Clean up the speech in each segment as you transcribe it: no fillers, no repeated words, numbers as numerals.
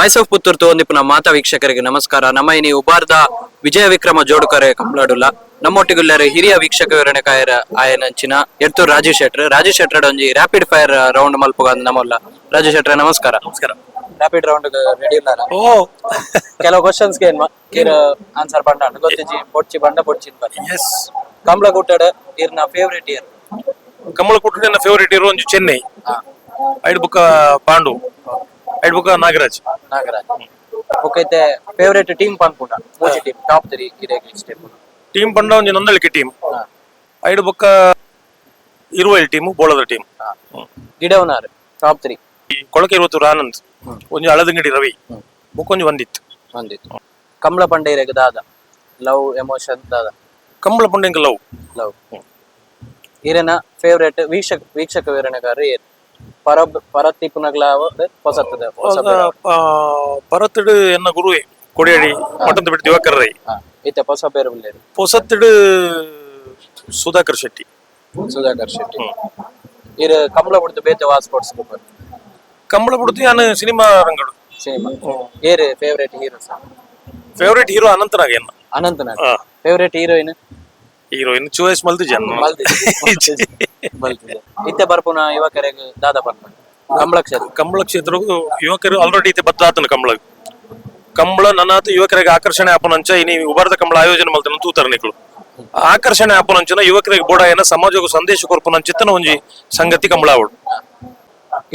Voice of Puttur ತೋಂದಿಪ್ಪುನ ಮಾತಾ ವೀಕ್ಷಕರಿಗೆ ನಮಸ್ಕಾರ. ನಮ್ಮ ಇನಿ ಉಬಾರ್ದ ವಿಜಯ ವಿಕ್ರಮ ಜೋಡುಕರೆ ಕಂಬ್ಳಡುಲ್ಲ. ನಮ್ಮೊಟ್ಟಿಗುಲ್ಲರ ಹಿರಿಯ ವೀಕ್ಷಕ ವಿವರಣೆ ಕಾಯರ ಆಯನಂಚಿನ ಎಡ್ತೂರು ರಾಜೇಶ್ ಶೆಟ್ರ್. ರಾಜೇಶ್ ಶೆಟ್ರ್ ಒಂಜಿ rapid fire round ಮಲ್ಪುಗ ನಮ್ಮಲ್ಲ. ರಾಜೇಶ್ ಶೆಟ್ರೆ, ನಮಸ್ಕಾರ. ನಮಸ್ಕಾರ. Rapid round ready ಇಲ್ಲ? ಓ. ಕೆಲವು ಕ್ವಶನ್ಸ್ ಏನ್ ಕಿರ ಆನ್ಸರ್ ಬಂಡ ಗೊತ್ತಿಜಿ, ಬೊಡ್ಚಿ ಬಂಡ ಬೊಡ್ಚಿ. ಎಸ್. ಕಂಬ್ಳ ಗುಟ್ಟಡ್ ಇರ್ನ ಫೇವರೇಟ್ ಇಯರ್? ಕಮಲ ಕುಟ್ಟಡ ಫೇವರೇಟ್ ಇರೋ ಒಂಜಿ ಚೆನ್ನೈ, ಐಡ್ ಬುಕ್ಕ ಪಾಂಡು, ಐಡ್ ಬುಕ್ಕ ನಾಗರಾಜ್. ನಾಗರಾಜ್. ಓಕೆ, ಇತ್ತೆ ಫೇವರೇಟ್ ಟೀಮ್ ಪನ್ಪುಂಡ ಮೂಜಿ team, top three ಇರೆಗ್ ಇಷ್ಟ. ಟೀಮ್ ಪಂಡ ಒಂಜಿ ನಂದಳಿಕೆ ಟೀಮ್, ಐಡ್ ಬುಕ್ಕ ಇರುವೈಲ್ ಟೀಮ್, ಬೋಳದ ಟೀಮ್. ಗಿಡವನಾರ್ ಟಾಪ್ ತ್ರೀ? ಕೊಳಕೆ ಇರುವತ್ತೂರು ಆನಂದ್, ಒಂಜಿ ಅಳದಂಗಡಿ ರವಿ, ಬುಕ್ ಒಂಜಿ ಒಂದಿತ್ತು. ಒಂದಿತ್ತು. ಕಮಲ ಪಂಡ ಇರೆಗ್ ದಾದ? ಲವ್, ಎಮೋಷನ್ ದಾದ? ಕಂಬಳ ಪಂಡ ಲವ್. ಲವ್. ಇರೆನ ಫೇವರೇಟ್ ವೀಕ್ಷಕ ವೀಕ್ಷಕ ವಿವರಣೆಗಾರ ಏರ್? ಪರ ಪರತಿಪ್ಪುನಗ್ಲ ಹೊಸತದ ಹೊಸ? ಪರತಿಡು ಎನ್ನ ಗುರುವೆ ಕೊಡಿಯಡಿ ಮಠದ ಬಿಟ್ಟು ದಿವಾಕರ್ ರೈ. ಇತ್ತೆ ಹೊಸ ಬೇರೆ ಬಿಲ್ಲೇರು? ಪೊಸತ್ತಿಡು ಸುಧಾಕರ್ ಶೆಟ್ಟಿ. ಸುಧಾಕರ್ ಶೆಟ್ಟಿ. ಇರ್ ಕಂಬಳ ಬಿಡ್ತು ಬೇತೆ ವಾ ಸ್ಪೋರ್ಟ್ಸ್? ಕಂಬಳ ಬಿಡ್ತು ಯಾನು ಸಿನಿಮಾ ರಂಗಡು. ಸಿನಿಮಾ. ಏರ್ favourite hero sir? Favourite hero Anantnag ಎನ್ನ. Anantnag. Favourite heroine? Heroine choice ಮಲ್ತು ಜನ. ಬಲ್ತಿದೆ. ಇತ್ತೆ ಬರ್ಪುನ ಯುವಕರಿಗೆ ದಾದ ಬರ್ಪುನ ಕಂಬಳ ಕ್ಷೇತ್ರ? ಕಂಬಳ ಕ್ಷೇತ್ರಗೂ ಯುವಕರು ಆಲ್ರೆಡಿ ಇತ್ತೆ ಬದಲಾತನ. ಕಂಬಳ ಕಂಬಳ ನನ್ನಾತ ಯುವಕರಿಗೆ ಆಕರ್ಷಣೆ ಆಪನಂಚ ಇನಿ ಉಬಾರದ ಕಂಬಳ ಆಯೋಜನೆ ಮಲ್ತನ ತೂತಾರ ನಿಕ್ಲು. ಆಕರ್ಷಣೆ ಆಪನಂಚನ ಯುವಕರಿಗೆ ಬೋಡ ಏನ ಸಮಾಜಕ್ಕೆ ಸಂದೇಶ ಕೊರ್ಪುನಂಚಿತ್ತನ ಒಂಜಿ ಸಂಗತಿ ಕಂಬಳ ಅವಳು.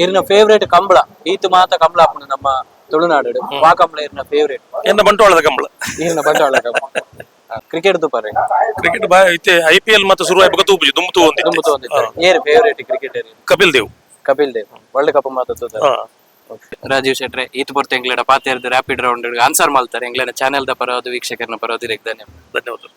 ಇರ್ನ ಫೇವರೇಟ್ ಕಂಬಳ, ಈತ ಮಾತ ಕಂಬಳ ಆಪುಂಡು ನಮ್ಮ ತುಳುನಾಡು, ವಾ ಕಂಬಳ ಇರ್ನ ಫೇವರೇಟ್? ಎನ್ನ ಬಂಟ್ವಾಳದ ಕಂಬಳ. ಇರ್ನ ಬಂಡವಾಳ ಕಂಬಳ. ಕ್ರಿಕೆಟ್ ದುಪಾರೆ? ಕ್ರಿಕೆಟ್ ಬಾ ಇತ್ತೆ ಐಪಿಎಲ್ ಮತ್ತೆ ಶುರು ಆಯ್ಬೇಕು ತೂಪುಜಿ ದುಂಬು ತೂ. ದುಂಬು ತಗೊಂಡಿದ್ದಾರೆ. ಏರ್ favourite cricketer? Kapil Dev. Kapil Dev. World cup ಮಾತ. ರಾಜೀವ್ ಶೆಟ್ರೆ, ಈತ ಪೊರ್ತು ಎಂಗ್ಲೆಡ ಪಾತೆರ್ದು rapid round answer ಮಾಡ್ತಾರೆ. ಎಂಗ್ಲೆನ ಚಾನೆಲ್ the ಪರವಾದ, ವೀಕ್ಷಕರನ ಪರವಾದ ಧನ್ಯವಾದ. ಧನ್ಯವಾದ.